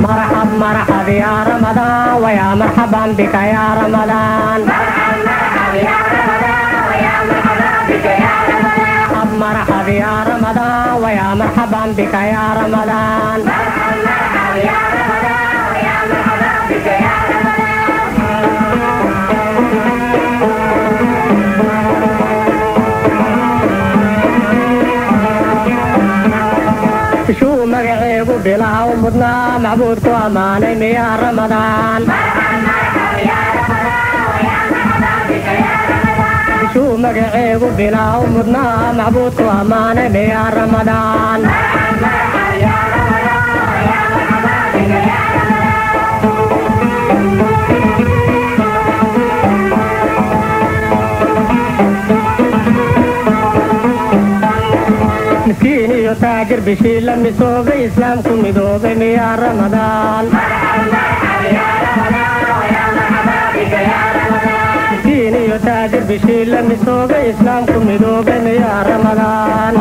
مرحب مرحب يا رمضان ويا مرحبا بك يا رمضان. مرحب مرحب يا رمضان ويا مرحبا بك يا رمضان. مرحب يا رمضان ويا مرحبا بك يا رمضان. مرحب مرحب يا رمضان ويا مرحبا بك يا رمضان. Shuu magaceegu bilaha u mudnaa macbuudku ammaanay miyaa Ramadaan. Bishuu magaceegu bilaha u mudnaa macbuudku ammaanay miyaa Ramadaan. Miskiin iyo taajir bishii la misoobay islaamku midoobay miyaa Ramadaan. Miskiin iyo taajir bishii la misoobay islaamku midoobay miyaa Ramadaan.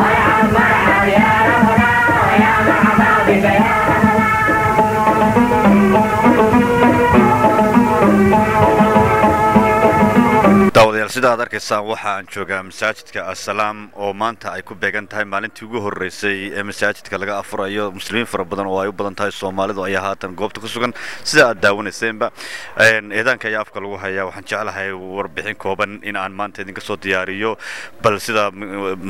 Daawadayaal, sida aad arkaysaan waxa aan joogaa masaajidka Assalaam oo maanta ay ku beegan tahay maalintii ugu horreysay ee masaajidka laga afurayo. Muslimiin fara badan oo ay u badan tahay Soomaalidu ayaa haatan goobta ku sugan. Sida aad daawanayseynba, eedaanka ayaa afka lagu hayaa. Waxaan jeclahay warbixin kooban in aan maanta idinka soo diyaariyo bal sida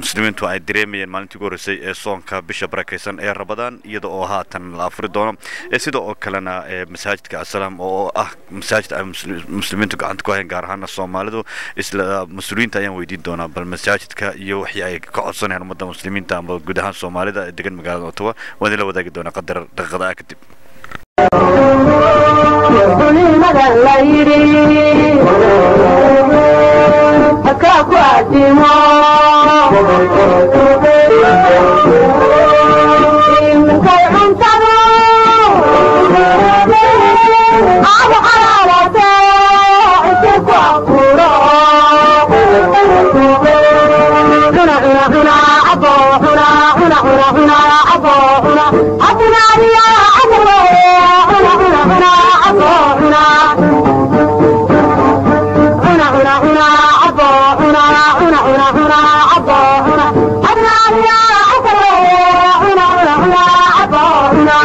muslimiintu ay dareemayeen maalintii ugu horreysay ee soonka bisha barakaysan ee Ramadaan, iyada oo haatan la afuri doono. Sida oo kalena masaajidka Assalaam oo ah masaajid ay muslimiintu gacanta ku hayaan, gaar ahaana Soomaalidu, isla mas-uuliyiinta ayaan weydiin doonaa bal masaajidka iyo wixii ay ka codsanayaan ummadda muslimiinta ama guud ahaan Soomaalida ee degan magaalada Ottawa. Waan idinla wadaagi doonaa qadar daqiiqada ah kadib. Culimada la yidhi hakaa ku addimo iminkay cuntadu aad xalaalato inti ku afuro. Cuna cuna cuna cabo cuna cuna cuna cuna cabo cuna cabinaadiya casarwe cuna cuna cuna cabo cuna cuna cuna cuna cabo cuna cuna cuna cuna cabo cuna cabinaadiya casarwe cuna cuna cuna cabo cuna.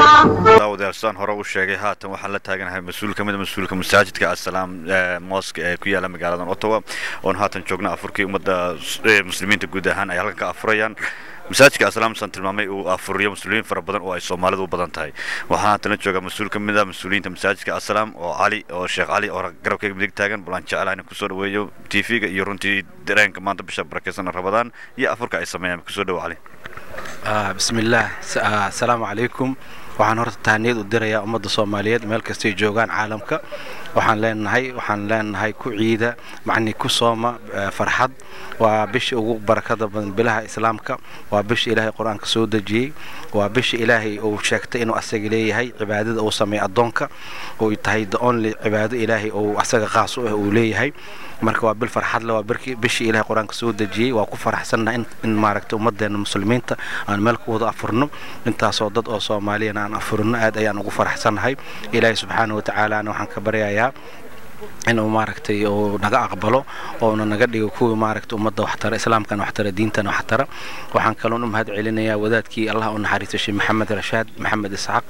Daawadayaal, sidaan hore u sheegay, haatan waxaan la taaganahay mas-uul ka mid a mas-uulka masaajidka Assalaam Mosque ee ku yaala magaaladan Ottawa, oon haatan joogna afurkii ummadda muslimiinta guud ahaan ay halkan ka afurayaan. Masaajidka Assalaam san tilmaamay uu afuriyo muslimiin fara badan oo ay Soomaalidu u badan tahay. Waxaan haatan la joogaa mas-uul ka mid ah mas-uuliyiinta masaajidka Assalaam oo Cali oo Sheekh Cali oo garabkayga midig taagan. Bal aan jecelahay inaan kusoo dhaweeyo TV-ga iyo runtii dareenka maanta bisha barakaysan Ramadaan iyo afurka ay sameeyaan. Kusoo dhawo, Cali. Bismillaah, asalaamu calaykum. Waxaan horta tahaniyad u dirayaa ummadda Soomaaliyeed meel kastay joogaan caalamka. Waxaan leenahay ku ciida, macni ku sooma farxad. Waa bisha ugu barakada badan bilaha islaamka, waa bisha Ilaahay Qur-aanka soo dejiyey, waa bisha Ilaahay uu sheegtay inuu asaga leeyahay cibaadada uu sameeyo addoonka, oo tahay the only cibaado Ilaahay uu asaga qaas u ah uu leeyahay. Marka waa bil farxad leh, waa bishii Ilaahay Qur-aanka soo dejiyey. Waa ku faraxsannahay in maaragtay ummaddeena muslimiinta aan meel ku wada afurno, intaasoo dad oo Soomaaliyana aan afurno. Aad ayaan ugu faraxsannahay. Ilaahay subxaana wa tacaalaana waxaan ka baryayaa inuu maaragtay uu naga aqbalo oona naga dhigo kuwii maaragtay ummadda waxtara, islaamkana waxtara, diintana waxtara. Waxaan kaloon u mahad celinayaa wadaadkii Allah u naxariistay, Sheekh Maxamed Rashaad Maxamed Isxaaq,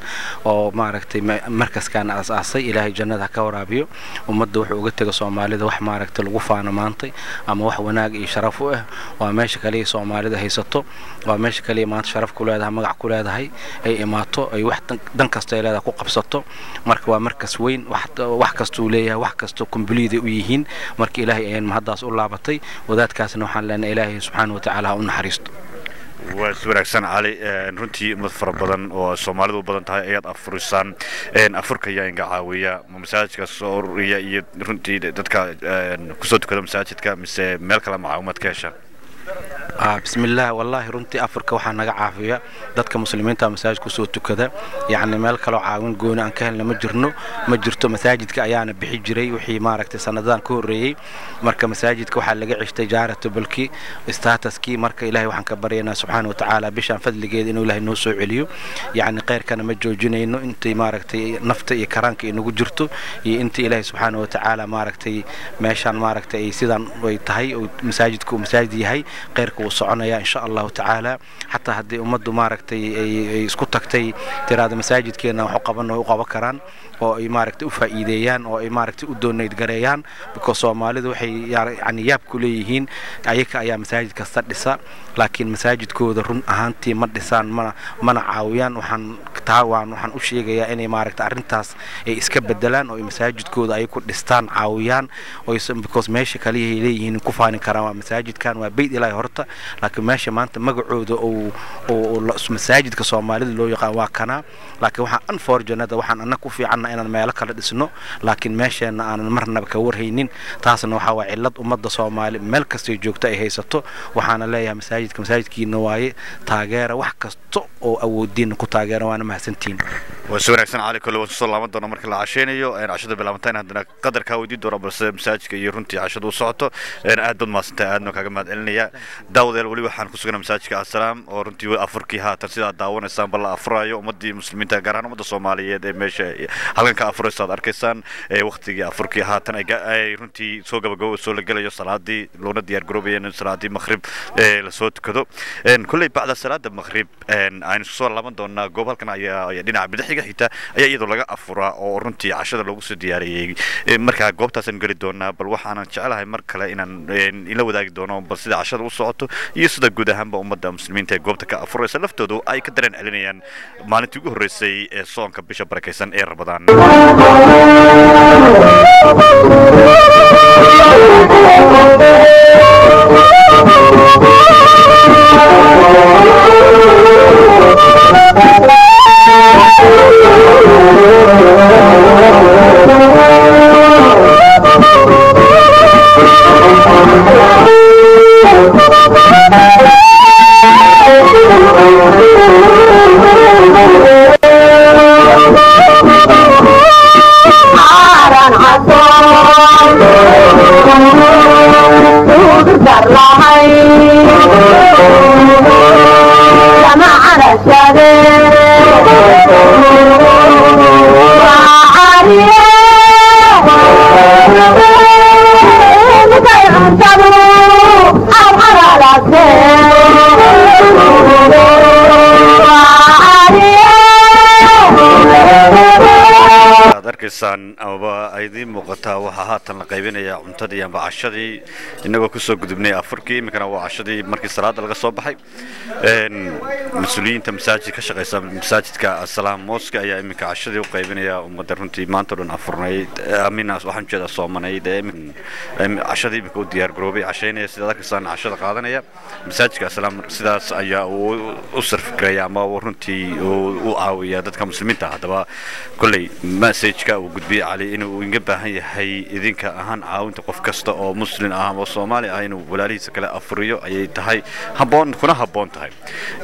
oo maaragtay markaskan aas-aasay. Ilaahay jannada ha ka waraabiyo. Ummadda wuxuu uga tego Soomaalida wax maaragtay lagu faano maantay ama wax wanaag iyo sharaf u ah. Waa meesha kaliya Soomaalida haysato, waa meesha kaliya maanta sharaf ku leedahay, magac ku leedahay, ay imaato, ay wax dan kasta ay leedahay ku qabsato. Marka waa markas weyn, wax kastuu leeyahay, wax kasta complete u yihiin. Marka Ilaahay ayaan mahaddaas u laabatay. Wadaadkaasna waxaan leenahay Ilaahay subxaana wa tacaala ha u naxariisto. Waa si wanaagsan, Cali. Runtii ummad fara badan oo Soomaalidu u badan tahay ayaad afurisaan. Afurka ayaa inga caawiya? Ma masaajidka soo ururiya iyo runtii dadka kusoo tukada masaajidka, mise meel kale macaawimaad ka hesha? Bismillaah. Wallaahi runtii afurka waxaa naga caafiya dadka muslimiinta masaajid kusoo tukada. Yacni meel kaloo caawin gooni aan ka helna ma jirno, ma jirto. Masaajidka ayaana bixi jiray wixii maaragtay sanadadan ka horreeyey. Marka masaajidka waxaa laga ceshtay charitable-kii statuskii. Marka Ilaahay waxaan ka baryaynaa subxaana watacaala bishaan fadligeeda inuu Ilaahay noo soo celiyo. Yacni khayrkana ma joojinayno intay maaragtay nafta iyo karaanka inagu jirto iyo inta Ilaahay subxaana watacaala maaragtay meeshaan maaragtay ay sidaan ay tahay oo masaajidku uu masaajid yahay, khayrka wuu soconaya insha Allahu tacaala. Xataa haddii ummaddu maaragtay ay isku tagtay tiraada masaajidkeena wax u qaban, way u qaban karaan oo ay maaragtay u faa'iideeyaan oo ay maaragtay u donate gareeyaan, because Soomaalidu waxay yani yaab ku leeyihiin ayaka ayaa masaajid kasta dhisa, laakiin masaajidkooda run ahaantii ma dhisaan mana caawiyaan. Waxaan taa waan waxaan u sheegayaa inay maaragtay arrintaas ay iska bedelaan oo ay masaajidkooda ay ku dhistaan, caawiyaan, because meesha kaliya ay leeyihiin ku faani karaan waa masaajidkan, waa beyt Ilaahay horta. Laakiin meesha maanta magacooda uu masaajidka Soomaalida loo yaqaan waa kana. Laakiin waxaan unfortunate, waxaan annaga ku fiicanna inaan meelo kala dhisno, laakiin meesheenna aanan marnaba ka warhaynin. Taasna waxaa waa cillad ummadda Soomaali meel kastay joogto ay haysato. Waxaana leeyahay masaajidka masaajidkiina waaye, taageera, wax kasta oo awoodiina ku taageera, waana mahadsantihiin. Waa si wanaagsan, Cali. Kole waan soo laaban doonaa marka la casheynayo, cashada bilaabantaan haddana qadarkaa weydiin doona, balse masaajidka iyo runtii cashadu u socoto. Aad baad mahadsantahay, aadna kaaga mahad celinaya. Daawadayaal, weli waxaan ku sugnaa masaajidka Asalaam oo runtii afurkii haatan sidaa daawanaysaan bal la afuraayo. Ummadii muslimiinta, gaar ahaan ummadda Soomaaliyeed ee meesha halkan ka afuraysa aad arkaysaan, waqtigii afurkii haatan ay runtii soo gabagabo, soo la gelayo salaadii, loona diyaar garoobaya in salaadii maqrib lasoo tukado. Kolley bacda salaada maqrib aynu soo laaban doonaa. Goob halkan ayaa dhinaca bidixiga xigta ayaa iyadoo laga afuraa oo runtii cashada loogu soo diyaariyey. Markaa goobtaasaan geli doonaa. Bal waxaanan jecelahay mar kale inaan ila wadaagi doono bal sida cashada u socoto iyo sida guud ahaanba ummadda muslimiinta ee goobta ka afuraysa laftoodu ay ka dareen celinayaan maalintii ugu horreysay ee soonka bisha barakaysan ee Ramadaan. Aad arkaysaan amaba ay idiin muuqataa, waxaa haatan la qaybinayaa cuntadii amba cashadii, innagoo kusoo gudubnay afurkii. Iminkana waa cashadii markii salaada laga soo baxay. Mas-uuliyiinta masaajid ka shaqaysa masaajidka Asalaam Mosque ayaa iminka cashadii u qaybinaya ummadda runtii maanta o dhan afurnayd, amina waxaan ujeedaa soomanayd, ee cashadii iminka u diyaar garoobay, cashaynaya. Sidaad arkaysaan cashada qaadanaya. Masaajidka Asalaam sidaas ayaa uu u sarfigaraya ama uu runtii u caawiya dadka muslimiinta. Haddaba kolley messageka uu gudbiyey Cali inuu inga baahan yahay idinka ahaan caawinta qof kasta oo muslim ah ama Soomaali ah inuu walaalihiisa kale afuriyo ayay tahay habboon kuna habboon tahay.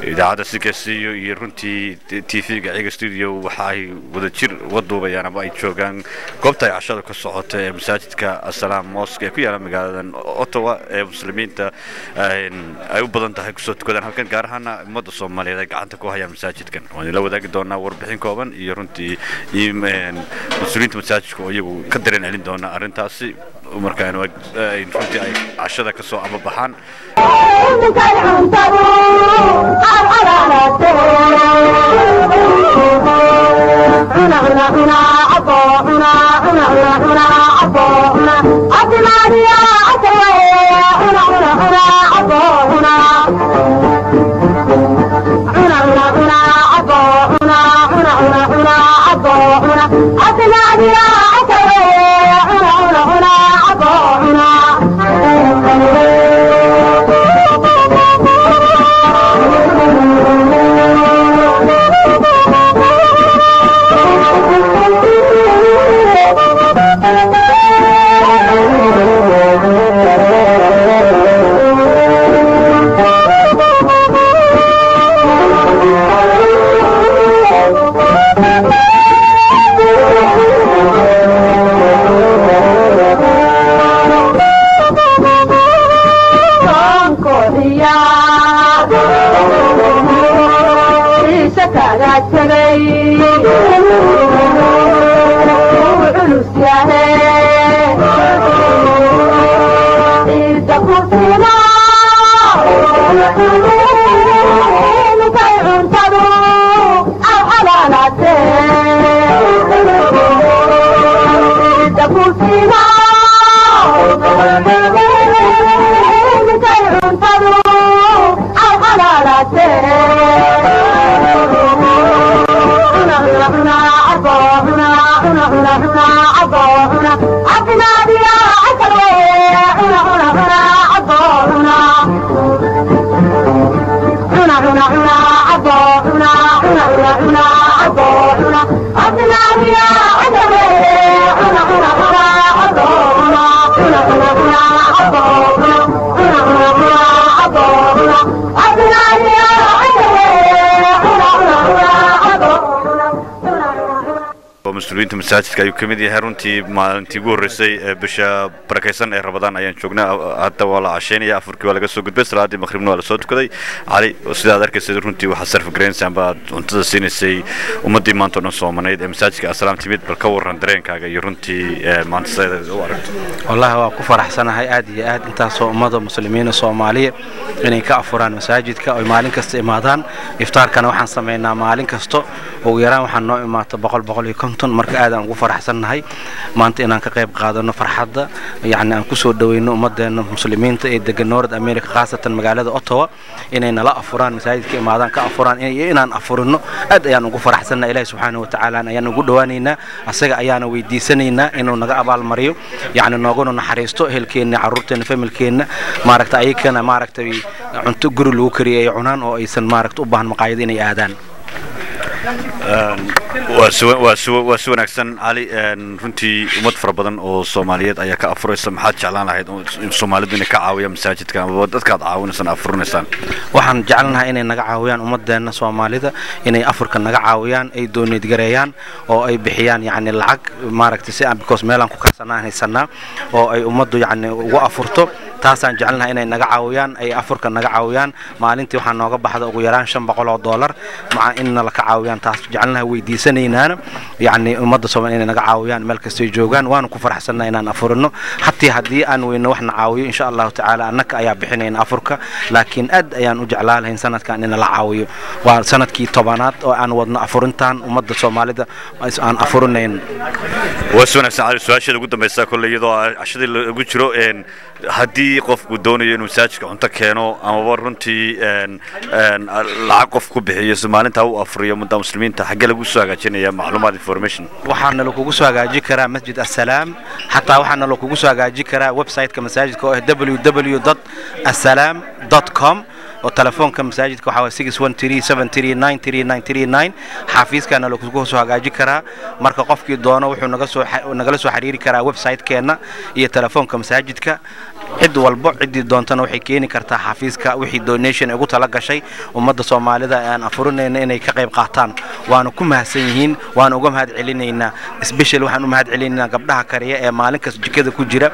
Idaacadda CKCU iyo runtii TV-ga Ciga Studio waxa ay wadajir uga duubayaan ama ay joogaan goobta ay cashada ka socota ee masaajidka Asalaam Mosque ee ku yaala magaaladan Ottawa ee muslimiinta ay u badan tahay kusoo tukadaan halkan, gaar ahaana ummadda Soomaaliyeed ay gacanta ku hayaan masaajidkan. Waan ila wadaagi doonaa warbixin kooban iyo runtii mas-uuliyiinta masaajidka oo iyagu ka dareen celin doona arrintaasi markaan runtii ay cashada ka soo amabaxaan. Mas-uuliyiinta masaajidka ayuu ka mid yahay. Runtii maalintii ugu horreysay ee bisha barakaysan ee Rabadaan ayaan joognaa. Hadda waa la cashaynaya, afurkii waa laga soo gudbay, salaadii maqribna waa la soo tukaday. Cali, sidaad arkaysay, runtii waxaad sarf garaynaysaa baad cuntada siinaysay ummaddii maanta oo dhan soomanayd ee masaajidka Asalaam timid. Bal ka warran dareenkaaga iyo runtii maanta sidaad u aragto? Wallahi waa ku faraxsanahay aad iyo aad intaasoo ummada muslimiina Soomaaliya inay ka afuraan masaajidka oy maalin kasta imaadaan. Iftaarkana waxaan samaynaa maalin kasto, ugu yaraan waxaan noo imaata 100, 150. Marka aadaan ugu faraxsannahay maanta inaan ka qayb qaadano farxadda, yacni aan kusoo dhaweyno ummaddeena muslimiinta ee degan North America, khaasatan magaalada Ottawa, inay nala afuraan, masaajidka imaadaan, ka afuraan iyo inaan afurino. Aad ayaan ugu faraxsannahay. Ilaahi subxaanahu wa tacaala ayaan ugu dhowaanaynaa, asaga ayaana weydiisanaynaa inuu naga abaalmariyo, yacni nooguna naxariisto ehelkeenna, carruurteenna, familkeenna, maaragta ayakana maaragtay cunto guri lagu kariyay ay cunaan oo aysan maaragta u baahan maqaayad inay aadaan. Waa si wanaagsan, Cali. Runtii ummad fara badan oo Soomaaliyeed ayaa ka afuraysa. Maxaad jeclaan lahayd Soomaalidu inay ka caawiyaan masaajidka amaba dadka aad caawinaysaan afurinaysaan? Waxaan jecelnahay inay naga caawiyaan ummadeenna Soomaalida, inay afurka naga caawiyaan, ay donate gareeyaan oo ay bixiyaan yacni lacag maaragtay si aan, because meelaan ku karsanaan haysanaa oo ay ummaddu yacni ugu afurto. Taasaan jecelnahay inay naga caawiyaan, ay afurka naga caawiyaan. Maalintii waxaa nooga baxda ugu yaraan $500 maca in nala ka caawiyaan. Taas jecelnahay, weydiisanaynaana yacni ummadda Soomaaliya inay naga caawiyaan meel kastay joogaan. Waanu ku faraxsannahay inaan afurino. Hatii haddii aan weyno waxna caawiyo, insha Allahu tacaala annaka ayaa bixinayna afurka, laakiin aad ayaan u jeclaa lahayn sanadkan in nala caawiyo. Waa sanadkii 10aad oo aan wadno afurintan ummadda Soomaalida aan afurinayn. Waa si wanaagsan, Cali. Su-aasheeda ugu dambaysa, kolley iyadoo cashadii lagu jiro, haddii qofku doonayo inuu masaajidka cunto keeno amaba runtii lacag qof ku bixiyo si maalintaa u afriyo ummadda muslimiinta, xaggee lagu soo hagaajinaya macluumaad, information? Waxaana lakugu soo hagaaji karaa Masjid Assalaam, xataa waxaana lakugu soo hagaaji karaa website-ka masaajidka oo ah www.assalaam.com, oo telefoonka masaajidka waxaa waye 613-739-3939. Xafiiskana lakugu soo hagaaji karaa. Marka qofkii doono wuxuu naga soo nagala soo xiriiri karaa website-keenna iyo telefoonka masaajidka. Cid walbo ciddii doontana waxay keeni kartaa xafiiska wixii donation ay ugu tala gashay ummadda Soomaalida ee aan afurinayna inay ka qayb qaataan. Waana ku mahadsan yihiin, waana uga mahad celinaynaa. Special waxaan u mahad celinaynaa gabdhaha kariya ee maalin kasta jikada ku jira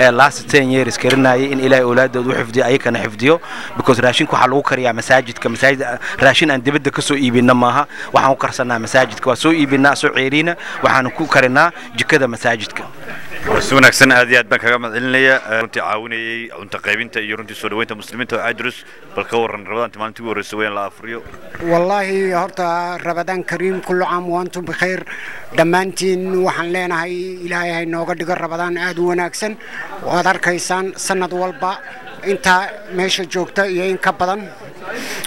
ee last 10 years karinayay, in Ilaahay awlaadooda u xifdiyo, ayakana xifdiyo, because raashinka waxaa lagu kariyaa masaajidka. Masaajid raashin aan dibadda ka soo iibina maaha, waxaan ku karsanaa masaajidka. Waa soo iibinaa soo ceeriina, waxaan ku karinaa jikada masaajidka. Si wanaagsan, aad iyo aad baan kaga mahad celinaya. Runtii caawinayay cunto qaybinta iyo runtii soo dhaweynta muslimiinta oo Cadrus, bal ka warran Rabadaanti maalintii ugu horreysay weyn la afriyo? Wallaahi horta Rabadaan kariim, kullu caam wa antum bikhayr dhammaantiin. Waxaan leenahay Ilaahay hay nooga dhigo Rabadaan aad u wanaagsan. Waad arkaysaan sanad walba intaa meesha joogta iyo in ka badan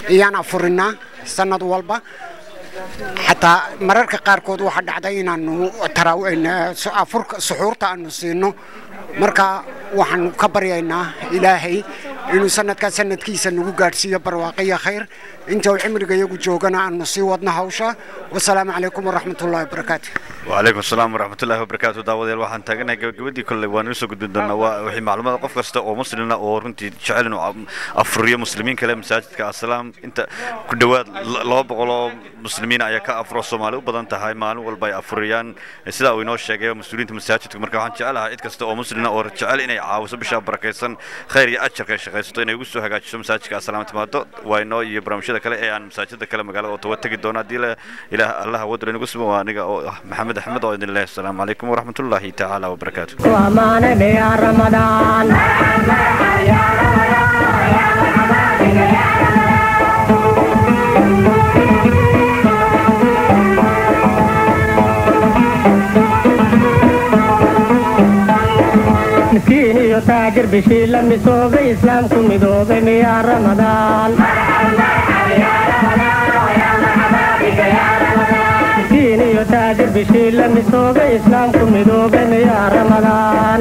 iyaan afurinaa sanad walba. Xataa mararka qaarkood waxaa dhacday inaanu afurka suxuurta aanu siino. Marka waxaanu ka baryaynaa Ilaahay inuu sanadkaa sanadkiisa nagu gaadhsiiyo barwaaqiyo khayr, inta uu cimriga iyagu joogana aanu sii wadno hawsha. Wasalaamu calaykum waraxmatullahi wabarakaatu. وعليكم السلام ورحمة الله وبركاته. Daawadayaal, waxaan taaganahay gabagabadii. Kolley waan soo gudbin doonaa waa wixii macluumaad. Qof kasta oo muslina oo runtii jecel inuu afriyo muslimiin kale masaajidka Asalaam, inta ku dhowaad 200 oo muslimiin ayaa ka afro, Soomaali u badan tahay, maalin walba ay afriyaan, sida uu inoo sheegay mas'uuliyiinta masaajidka. Marka waxaan jecelahay cid kasta oo muslina oo jecel inay caawiso bisha barakaysan, khayr iyo ajarka ay shaqaysato, inay ugu soo hagaajiso masaajidka Asalaam timaado. Waa inoo iyo barnaamijyada kale ee aan masaajidda kale magaalada Ottawa tegi doono haddii Ilaah Allah wadro inagu sugan. Waa aniga oo ah Maxamed Axmed oo idin leh asalaamu calaykum waraxmatullaahi tacaala wabarakaatu. وأمان يا رمضان. يا رمضان يا مرحبا يا رمضان. Miskiin iyo taajir bishii la misoobay, islaamku midoobay miyaa Ramadaan? Miskiin iyo taajir bishii la misoobay, islaamku midoobay miyaa Ramadaan?